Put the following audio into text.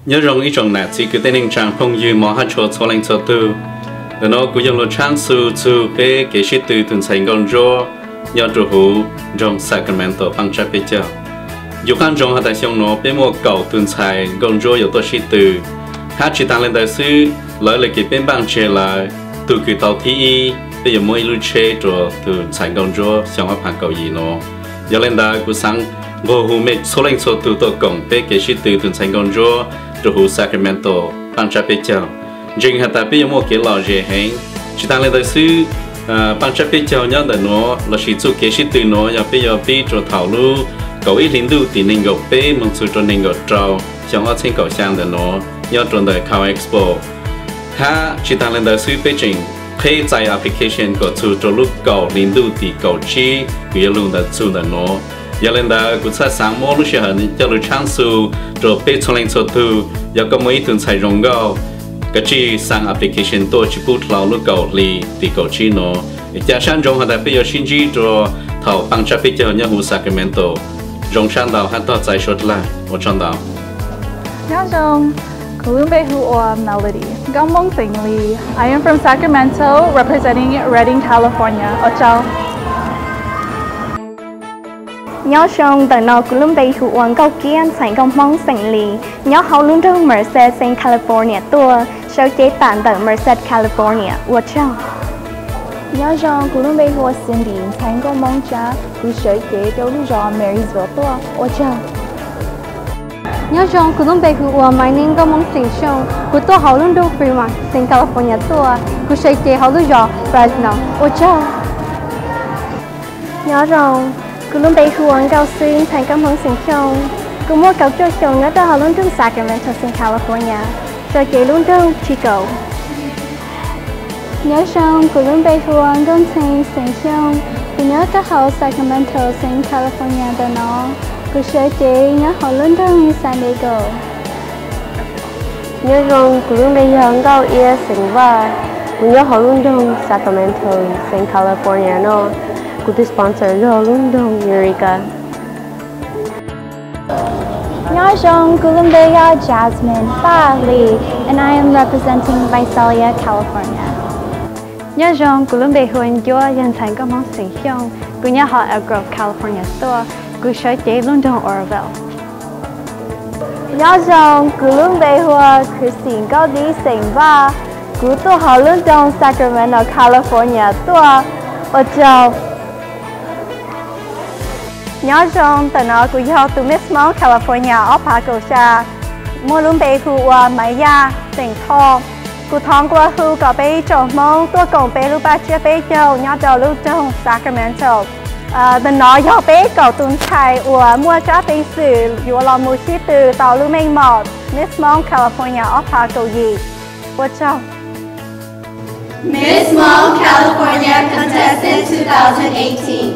Nyob zoo ib tsoom nam txiv kwv tij neej tsaa phooj ywg mog hab tshua txhua leej txhua tug. Ntawm nuav kuv yog Luas Tshaab Xu txug peb kev sib tw tug ntxhais nkauj ntsuab nyob rua huv nroog Sacramento paaj tsab peb caug. Yug qaab ntsoov has tas xyoo nuav peb muaj kaum tug ntxhais nkauj ntsuab yuav tuaj sib tw, hab tsi taag le ntawd xwb lawv le kev peb npaaj tseg lawm, tug kws tau thib ib peb yuav muab ib lub tsheb rua tug ntxhais nkauj ntsuab xyoo ob phav kaum yim nuav. Yog le ntawd kuv xaav nqua hu mej txhua leej txhua tug tuaj koom peb kev sib tw tug ntxhais nkauj ntsuab rua huv Sacramento paaj tsab peb caug. Ntseeg has tas peb yuav muaj kev lom zem heev. Tsi taag le ntawd xwb, paaj tsab peb caug nyob ntawm nuav lossis txuj kev sib tw nuav yog peb yuav pib rua thaum lub kaum ib hli ntuj tim neeg nkaum peb moog txug rua neeg nkaum rau xyoo ob txheeb kaum xyaa ntawm nuav nyob rua ntawm CalExpo. Hab tsi taag le ntawd xwb peb tseem qheb txais application kom txug rua lub kaum hli ntuj tim kaum tsib kws yuav lug ntawm txug ntawm nuav. Yog le ntawd kuv txhaj xaav muab lub sij hawm coj lug tshaab xu rua peb txhua leej txhua tug, yog koj muaj ib tug ntxhais zoo nkauj, koj tsi xaa application tuaj tsi pub dlhau lub kaum hli tim kaum tsib nuav. Ca sab ntsoov has tas peb yuav sib ntsib rua thaum paaj tsab peb caug nyob huv Sacramento. Zoo sab ntau hab tog txais suav dlawg, ua tsaug ntau. Nyob zoo, kuv lub npe hu ua Melody Nkauj Moob Xeem Lis. I am from Sacramento, representing Redding, California. Ua tsaug. Nyob zoo, ntawm no kuv lub npe hu ua Nkauj Kiab, ntxhais nkauj Hmoob xeem Lis, nyob hauv lub nroog Merced, xeev California tuaj, sawv cev tam ntawm Merced, California. Ua tsaug. Nyob zoo, kuv lub npe hu ua Cindy, ntxhais nkauj Hmoob Tsab, kuv sawv cev rau lub zos Marysville tuaj. Ua tsaug. Nyob zoo, kuv lub npe hu ua Maiv Neeb, nkauj Hmoob xeem Xyooj, kuv tuaj hauv lub nroog Fremont, xeev California tuaj, kuv sawv cev hauv lub zos Fresno. Ua tsaug. Nyob zoo, kuv lub npe hu ua Nkauj Xwb, ntxhais nkauj Hmoob xeem Xyooj, kuv muaj kaum cuaj xyoo, nyob rau hauv lub nroog Sacramento, xeev California, sawv cev lub nroog Chico. Nyob zoo, kuv lub npe hu ua Nkauj Ntxhee, xeem Xyooj, kuv nyob rau hauv Sacramento, xeev California ntawm no, kuv sawv cev nyob hauv lub nroog San Diego. Nyob zoo, kuv lub npe yog Nkauj Iab, xeem Vaj, kuv nyob hauv lub nroog Sacramento, xeem California no, kuv tus sponsor yog lub nroog Eureka. Nyob zoo, kuv lub npe yog Jasmine Paj Lis, and I am representing Visalia, California. Nyob zoo, kuv lub npe hu ua Ncuab, yog ntxhais nkauj Hmoob xeem Xyooj, kuv nyob hauv Elk Grove, California tuaj, kuv sawv cev lub nroog Oroville. Nyob zoo, kuv lub npe hu ua Christine Nkauj Dib, xeem Vaj, kuv tuaj hauv lub nroog Sacramento, California tuaj. Ua tsaug. Nyob zoo, ntawm no kuv yog tus Miss Hmoob California ob phav kaum xya, muaj lub npe hu ua Maiv Yaj, xeem Thoj. Kuv thov nqua hu kom peb ib tsoom Hmoob tuaj koom peb lub paaj tsiab peb caug nyob rau lub nroog Sacramento. Ntawm no yog peb kaum tus ntxhais uas muaj tsab peev xwm yuav los mus sib tw tau lub meej mom Miss Hmoob California ob phav kaum yim. Ua tsaug. Miss Hmong California contestant two thousand eighteen.